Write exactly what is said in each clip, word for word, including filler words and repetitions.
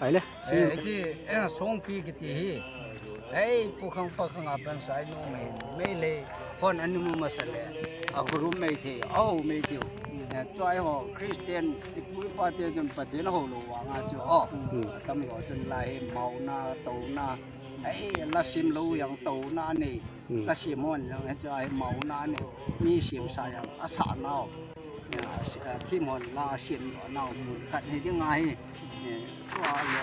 Ai le. Eh, hiche, eh, Songpi kiti hi. Ei, Pu Khangpa Khang a pan sai nu mai, mai le, hon anu mu masa le, a khurum mai thei, a ho mai thei. Eh, tua eiho, Christian, ipu ipa te chun Pathen a ho lou vang a chu, oh. Hmm. Tam ho chun lai hi, mauna, touna, ei, la sim lou jong touna nei. Hmm. La sim hon jong, hiche a hi mauna nei, mi sim sa jong, a sa nau. Ya, si-, a, thim hon la sim nau mun khat hi ding ahi. Eh, tua le.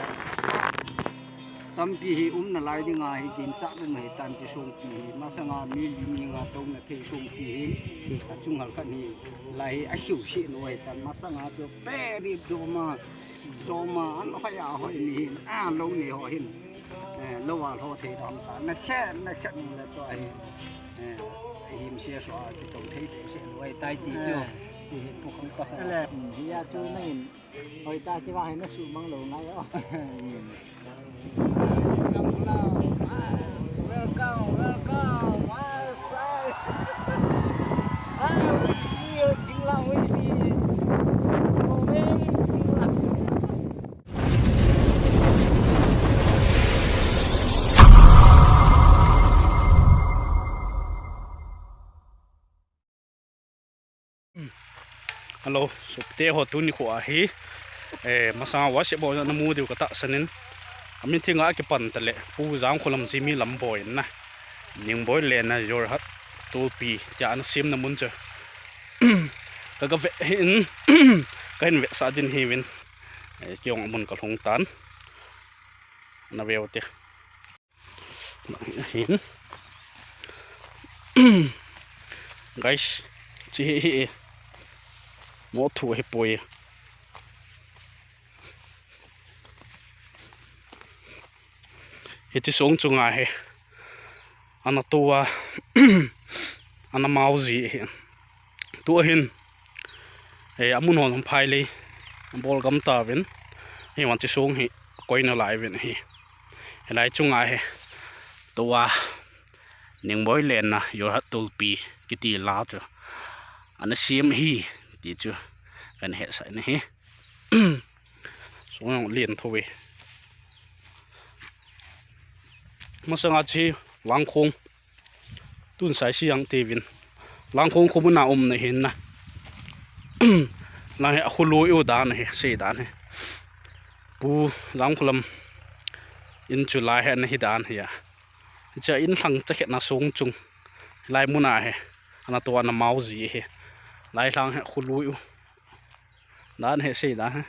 Champi hi umna lai ding ahi, ginchah ding ahi tan ti Songpi hi. Masanga mi li mi nga touna thei Songpi hi. A chung hal khat hi lai hi a hiu si nu ahi tan masanga tu peri doma. Doma an hoi a hoi ni hin. A lo ni ho hin. Eh, lo a lo thei dam ta. Na khen, na khen le to ahi. Eh, him sia so a ki tong thei te se lo ai tai ti chu. Eh. Chi hi Pu Khangpa Khang. Ele, hmm, hi a chu na in. Hoi ta chi va hai na su mang lou ngai o. Welcome, welcome, my side. I will see you, Dingla, will see you. Oh, man, Dingla. Hello, sopite ho, tuni kho ahi. Eh, masanga WhatsApp ho jong namu diu katahsan in. Amin thing a kipan tale, Pu Jangkholam Jimmy Lamboi in na. Ningboi Lena Jorhat Tulpi, tia ana semna mun chu. Ka, ka ve hin, ka hin vetsah ding hiuvin. Eh, kei jong amun kalhung tan. Ana veu te. Hin. Guys, chi hi hi. Mo thu hi poi. Hiche song chunga hi. Ana tua. Ana mau ji hi. Tua hin. Eh, amun hon phai le. Bol gam ta vin. Hi wan chi song hi. Koi na lai vin hi. Hilai chunga hi. Tua. Ningboi Lena Jorhat Tulpi kiti la chu. Ana sem hi ti chu. Kan he sai na hi. Song jong lien tho ve. Masanga chi Langkhong. Tun sai si jang te vin. Langkhong kho mun a um na hin na. Lang hi a kho lui u dan hi, sei dan hi. Pu Jangkholam in chu lai hi ana hi dan hi a. Cha in lhang cha khet na song chung. Lai mun a hi. Ana tua ana mau ji hi. Lai lhang hi a kho lui u. Dan hi sei dan hi.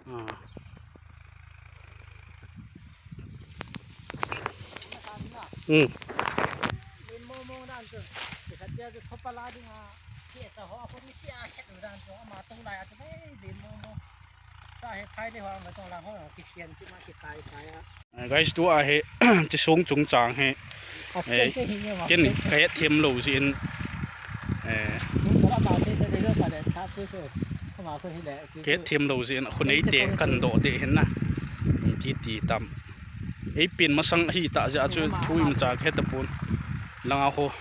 Ah. Hmm. Eh, guys, tua hi, chi song chung chang hi. Eh, ken ka het them lou jeh in, eh, ka het them lou jeh in, khu nei te kan doh de hin na. Ti ti tam. Ei pin masang hi ta jeh a chu thu imacha ka het tapon. Langa ho.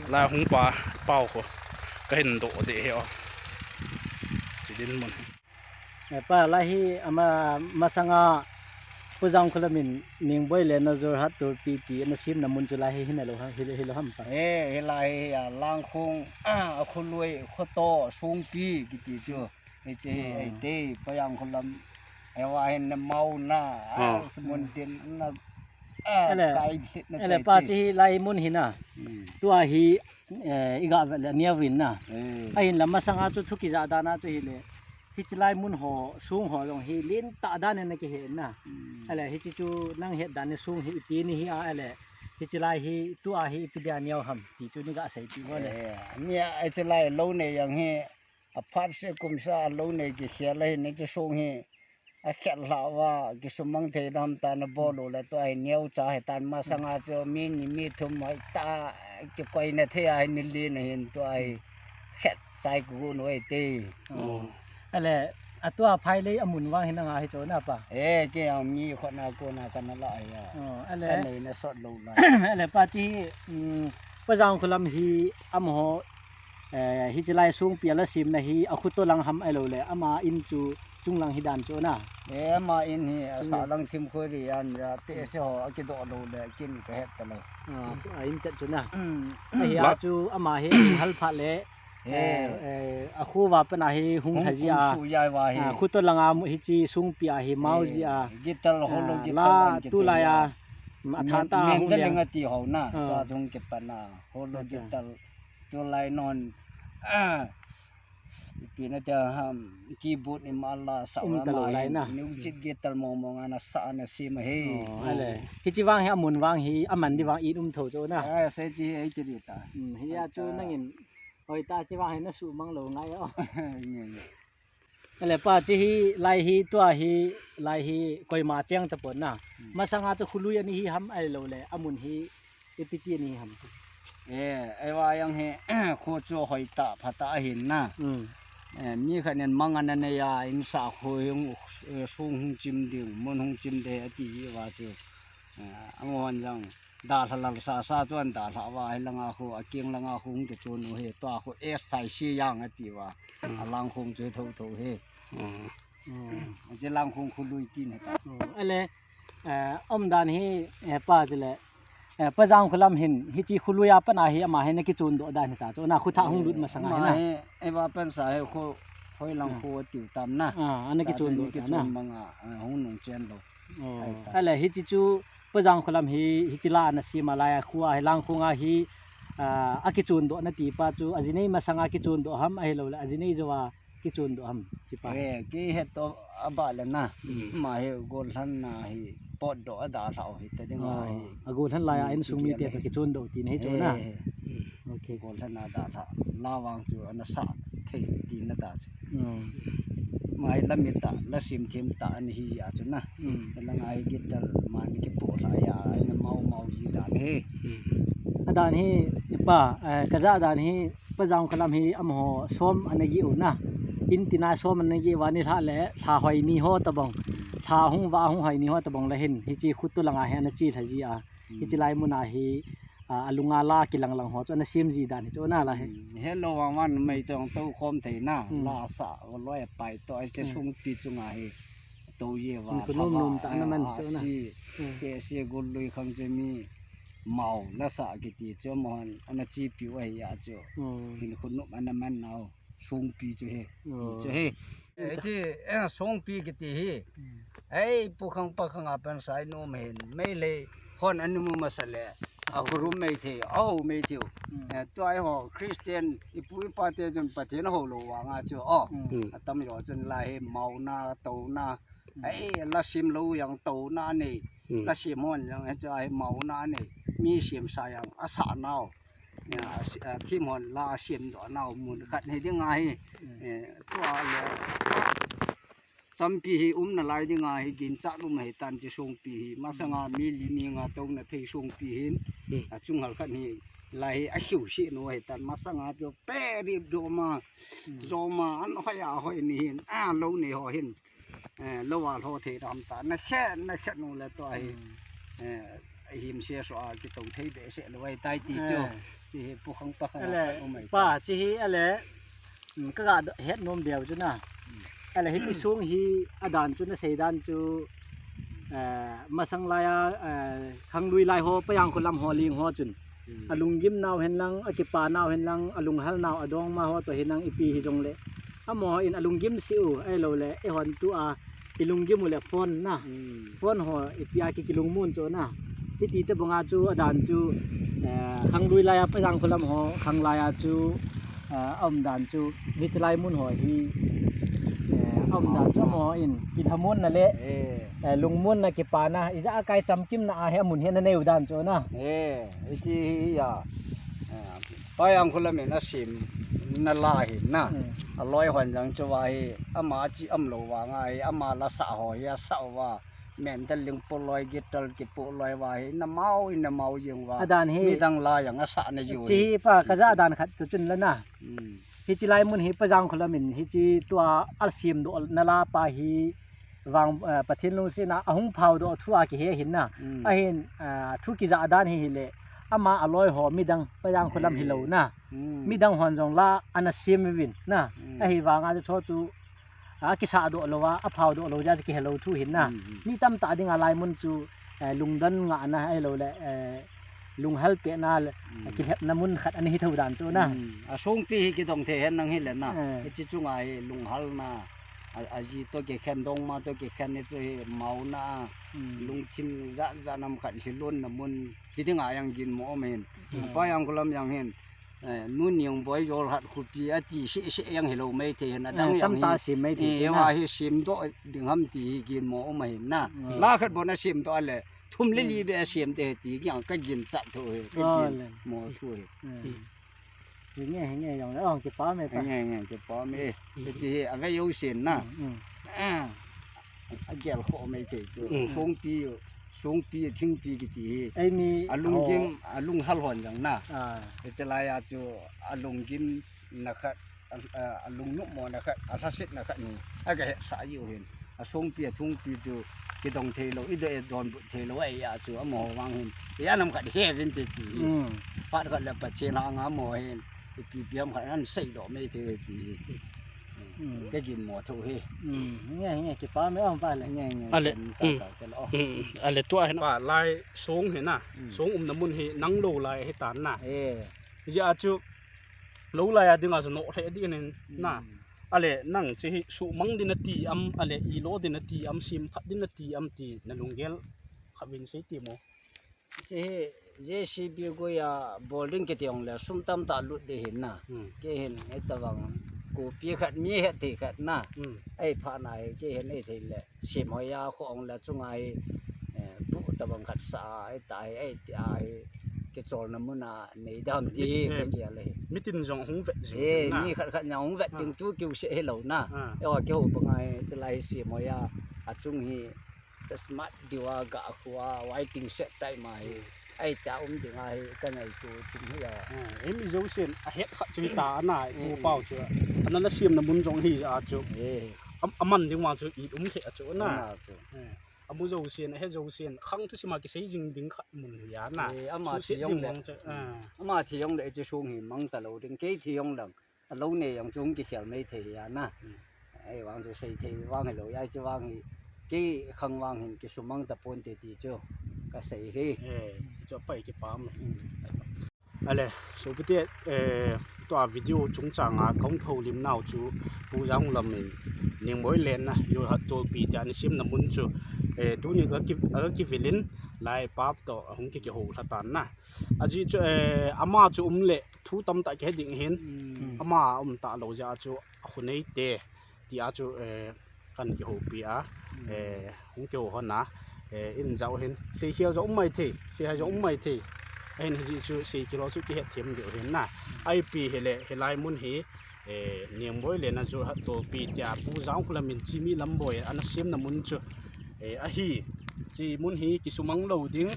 La hung pa, pau ho. Ka hin doh de hi o. Chi din mun hi. Eh, pa, lai hi ama masanga Pu Jangkholam in Ningboi Lena Jorhat Tulpi ti ana semna mun chu lai hi hina lou ham, hi, hilou ham pa. Eh, hilai hi a Langkhong, a kho lui, kho to, Songpi kiti chu. Hiche hi, hmm, ei te, Pa Jangkholam, ewa hin na mauna, ah, hmm, mun tin na, ah, ele, kai hit na ele chai pa te. Chi hi lai mun hi na. Hmm. Tua hi, eh, i ga vet le neo vin na. Hmm. Ahin la masanga chu thu kija dan a chu hi le. Hiche lai mun ho, song ho jong hi lentah dan in na kihe na. Hmm. Ele, hiche chu nang het dan in song hi iti ni hi a, ele. Hiche lai hi, tua hi ipi dia neo ham, ti chu ni ga sei ti ho le. Eh, ni a, hiche lai lou nei jong hi, a phat se kum sa a lou nei kikhel ahi, ni chu song hi a khet lha uva, kisumang thei dam ta na bol u le tua hi neo cha hi tan masanga chu mi ni mi thum hoi ta kikoi na thei a hi ni li na hin tua hi khet chai ku nu ei te. Oh. Ale, a tua phai lei a mun vang hin a nga hi chu na pa. Eh, kei a mi khut na ko na ka na la ya. Oh, ale. Ka nei na sot lou la. Ale pa chi, um, Pa Jangkholam hi amaho Eh, hiche lai songpi a la semna hi a khuto lang ham ahilou le, ama in chu chunglang hi dan chu na. Eh, ama in hi a sahlang thim khuri an ja te se ho a kidoh lou le kin ka het ta lou. Ah, a in chet chu na. Hmm. Ahi a chu ama hi hal phat le, eh, eh, a khuva pana hi hung tha ji a. Hung su jai va hi. Ah, khuto lang a mu hiche songpi a hi mau ji a. Gital ho lo, ah, gital la an ke tu lai a. Ma tha ta men hung ta le. Lenga ti ho na. Ah. Cha jong ke pana ho lo gital. Tu lai non, ah, ipi na tia ham, keyboard ni ma la sa um ta lou lai na. Music guitar mong mong ana sa ana sem ahi. Oh, ale. Hiche vang hi amun vang hi, aman di vang in um tho chu na. Ah, se chi ai ti di ta. Hmm, hi a chu nangin. Hoi ta chi vang hi na su mang lou ngai o. Nge, nge. Ale pa, hiche hi, lai hi, tua hi, lai hi, koima cheng tapon na. Hmm. Masanga chu khului ani hi ham ahilou le, amun hi, ipi ti ani ham. Eh, eiva jong hi, kho chu hoi ta, pha ta ahin na. Hmm. Eh, mi khat nin mang ana nei a, in sa kho hung, eh, song hung chim ding, mun hung chim ding ati hi va chu. Eh, amahon jong. Dalha lal sa sa chuan dalha va, hi langa khu, a keng langa khu hung kichun u hi, tua khu S I C yang ati va. Hmm. A lang khung chu tho tho hi. Hmm. Hmm. Hiche lang khung khului tin hi ta. Hmm. Ale, eh, um dan hi, eh, pa chu le, eh, pa jang khu lam hin, hiche khului a pana hi ama hin a kichun doh dan hi ta. Chu na khu tha hung lut masang a hi na. Hi, eiva pan sa hi khu, hoi lang khu tiu tam na. Ah, ana kichun doh ta na. Kichun manga, ah, hung nung chen lo. Oh. Ai ta. Ale, hiche chu, Pajang kholam hi, hiche la ana sem a lai a, khu a hi lang khung a hi, ah, a kichun doh na ti pa chu, a jinei masang a kichun doh ham, ahilou le, a jinei jou a kichun doh ham, ti pa. Eh, kei het to a ba le na. Hmm. Ma hi gollhan na hi, pot doh a dalha u hi, ta ding a hi. Oh, a gollhan lai a, hmm, insung mite toh kichun doh ti na hi chu na. Eh. Hmm. Okay. Gollhan a dalha, la vang chu ana sa thei ti na ta chu. Hmm. Mai la mi ta, la sim thim ta ani hi a chu na. Hmm. La ngai guitar ma ni kipoh la ya, ai na mau mau ji dan hi. Hmm. A dan hi, pa, eh, ka ja dan hi, pa jang kholam hi, amaho som ana gi u na. In tina som ana gi u a ni lha le, lha hoi ni ho ta bong. Lha hung va hung hoi ni ho ta bong la hin, hiche khu tu langa hi ana chi lha ji a. Hmm. Hiche lai mun a hi, a, a lunga la kilang lang ho chu ana sem ji dan hi chu na la hi. Hmm, hello, vang van mei tong to khom thei na, hmm, la sa, o loi pai to, ai che, hmm, sung pi chunga hi, to ye va, hmm, pha va, nom ta na man, eh, chu na. Si, hmm, te si gul lui khang che mi, mau, la sa kiti chu mo han, ana chi pi wa hi ya chu. Hmm. Hin khun nom ana man nau. Songpi chu hi, ti chu hi. Oh. Eh, chi, eh, songpi kiti hi. Hmm. Ei, pu khang pa khang a pan sai nom hin. Meitei hon an mu masa le. A khurum mei thei, a ho mei thei. Hmm. Eh, tua hi ho, Christian, i pu i pa te chun Pathen ho lo vang a chu. Oh, hmm, hmm, a tam jo chun la hi mauna, tona. Hmm. Ei, la sim lo yang tona nei. Hmm. La sim hon yang hi chu a hi mauna nei. Mi sim sa yang a sa nau. Ya, a si-, a, thim hon la a siam doh nau mun khat hi ding a hi. Mm. Eh, tua le, champi hi um na lai ding a hi ginchat um hi tan ti songpi hi. Masanga, mm, mi li mi nga to na thei songpi hin. Mm. A chung hal khat hi lai hi a hiu si no hi tan masanga chu pe rip do ma. Mm. Zo ma an hoi a hoi ni hin. A lo ni ho hin. Eh, lo a lo thei dam ta. Na khe, na khe nu le to hi. Hmm. Eh, him se so a ki to thei be se lo ai tai ti chu. Eh. Chi hi pu khang pa khang. Ale, pa um ai pa, ta. Chi hi ale, mm, ka ga do-, het nom beu chu na. Hmm. Ale, hiche song hi a dan chu na sei dan chu, eh, masang lai a, eh, khang lui lai ho, pa yang kholam ho ling ho chun. Hmm. A lunggim nau hen lang, a kipa nau hen lang, a lunghal nau, a dongma ho to hen lang ipi hi jong le. Amaho in a lunggim si u, ahilou le, eihon tu a, i lunggim u le phone na. Hmm. Phone ho, ipi a ki, ki lungmun chu na. Hiti te banga chu, a dan chu, eh, khang lui lai a, pa jang kholam ho, khang lai a chu, eh, a um dan chu, hiche lai mun ho hi, eh, a um dan chu amaho in, ki lhamun na le, eh, eh, lungmun na kipa na, ija a kai chamkim na a hi a mun hi na neu dan chu na. Eh, hiche hi ya. Eh, pa yang kholam in a sim na la hi na. Hmm. A loi hon jang chu va hi, ama chi am lo va nga hi, ama la sa ho hi a sa va. Men ta ling po loi, guitar ki po loi va hi, na mau in na mau jing va. A dan hi. Mi dang la yang a sa na ju. Chi hi pa, ka ja dan khat tu chun la na. Hmm. Hiche lai mun hi pa jang kholam in, hiche tua a sim doh na la pa hi, vang, eh, Pathen lungset na a hung phau doh thu a kihe hin na. Mm. Ahin, eh, thu kija dan hi hi le, ama aloi ho midang, Pajang Khulam hilou na. Hmm. Midang hon jong la ana sem uvin na. Hmm. Ahivanga chu chu, a kisa doh lou a, aphao doh lou jeh a chu kihe lou thu hin na. Hmm, hmm. Mi tamtah dinga lai mun chu, eh, lungdon ngahna ahilou le, eh, lunghal pehna le, Hmm. kilhepna mun khat ana hi tho dan chu na. Hmm. A songpi hi kidong thei hen nang hile na. Eh. Hiche chunga hi lunghalna, a, aji toh kikhen, dongma toh kikhen hichu hi maona, Hmm. lungthim jat jat nam khat hi lonna mun, hidinga jong ginmo um ahin. Hmm. Pajang Khulam jong hin, eh, Nu Ningboi Jorhat khopi ati seh seh jong hilou maithei hin, adang Eh, jong tamtah hi, sem maithei eh, chu na. Ava hi semdoh ding ham ti hi ginmo um ahin na. Hmm. La khat bon asemdoh a le, thum le Hmm. li beh asem te ti jong kaginchat thu hi, Ah, le. kaginmo thu hi. Hmm. Hmm. Hinge, hinge, jong le, oh, kipa me ta. Hinge, hinge, kipa me. Hmm. Hiche hi, avei jousen na. Hmm, hmm. Ah. Agel khoh maithei chu. Hmm. Songpi, songpi, thingpi kiti hi. Eimi, alunggim, oh. Alunghal hon jong na. Ah. Hiche laiya chu, alunggimna khat, a, a, alungnopmona khat, alhasetna khat hi, aga hetsah jiu hin. Asongpi, athungpi chu kidong thei lou, idoh, idonbut thei lou, ahi a chu, amaho vang hin. Ijat ham khat he uvin te ti hi. Hmm. Phat khat le Pathen hanga amaho hin. Ipi pi ham khat ana seidoh maithei ti hi. Hmm. Kaginmo thu hi. Hmm. Nge, nge, kipa me um pa le. Nge, nge, Ale, chan cha hmm. tau te lo. Hmm. Ale tua hin. Pa lai song hi na. Hmm. Song umna mun hi nang lou lai hi tan na. Eh. Hijeh a chu lou lai a dinga chu nohlheh ding hin na. Hmm. Ale, nang hiche hi sumang ding nati am, ale, ilo ding nati am, semphat ding nati am ti, nalunggel khat vin sei temo. Hiche hi J C B goi a bol ding kiti jong le, sum tamtah lut ding hin na. Hmm. Kei hin, hitabang, kopi khat, mi het thei khat na. Hmm. Eiphat na hi, kei hin, eithei le. Semhoi a kho ong le chunga hi, eh, bu tabang khat sa a, hita hi, hiti a hi, kicholna mun a nei dam ti hi, Eh, ka kial hi. Mitin jong hung vet jing Eh, na. Mi khat khat na hung vet Ah. ding tu kiu se hilou na. Ah. Ewa kiho banga hi, chulai hi semhoi a, achung hi, ta smart diu a, ga khu a, waiting set tai ma hi. Hmm. Hita um ding a hi, ka ngai tu chim hi a. Ah, eimi jousen, ahet khat chu hita na, Eh, pu eh. pau chu. Ana la semna mun jong hi a chu. Eh. Am-, aman ding vang chu, it um thei a chu na. Ana chu. Eh. Amu jousen, ahe jousen, khang thusim a kisei jing ding khat mun hi a na. Eh, ama Suhset thi jong ding le. Vang chu, ah. Ama thi jong le chu song hi mang talou ding, kei thi jong lang. Alou nei jong chu hung kikhel maithei hi a na. Hmm. Ahivang chu sei thei vang hilou, hiche vang hi. Kei khang vang hin kisumang tapon te ti chu. Kasei hi. Eh, chu pai kipah e. Hmm. Ale, sopite, eh, tua video chungchang a kahung kihoulim nau chu Pu Jangkholam in Ningboi lenna, Jorhat Tolpi tia ana semna mun chu, eh, tuni ka ki, ka kivil in lai pap toh ahung ki, kihou lha tan na. Ajeh chu, eh, ama chu um le thu tamtah kihe ding hin, Hmm. ama um talou jeh a chu akhu nei te. Tia chu, eh, kan kihoupi a, Hmm. eh, hung kihou hon a, eh, in jao hin, seikhel jong um maithei, seihai jong um maithei. Ahin hijeh chu seikhel ho chu kihet them diu hin na. Hmm. Ipi hile, hilai mun hi, eh, Ningboi lenna Jorhat Tolpi tia Pu Jangkholam in Chimi Lamboi ana semna mun chu, eh, ahi. Hiche mun hi kisumang lou ding,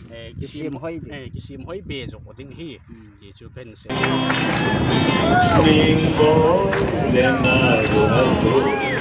eh, kisem, Kisem hoi ding. Eh, kisem hoi be jo ding hi. Hmm. Ti chu kahin sei. Ningboi lenna Jorhat Tolpi.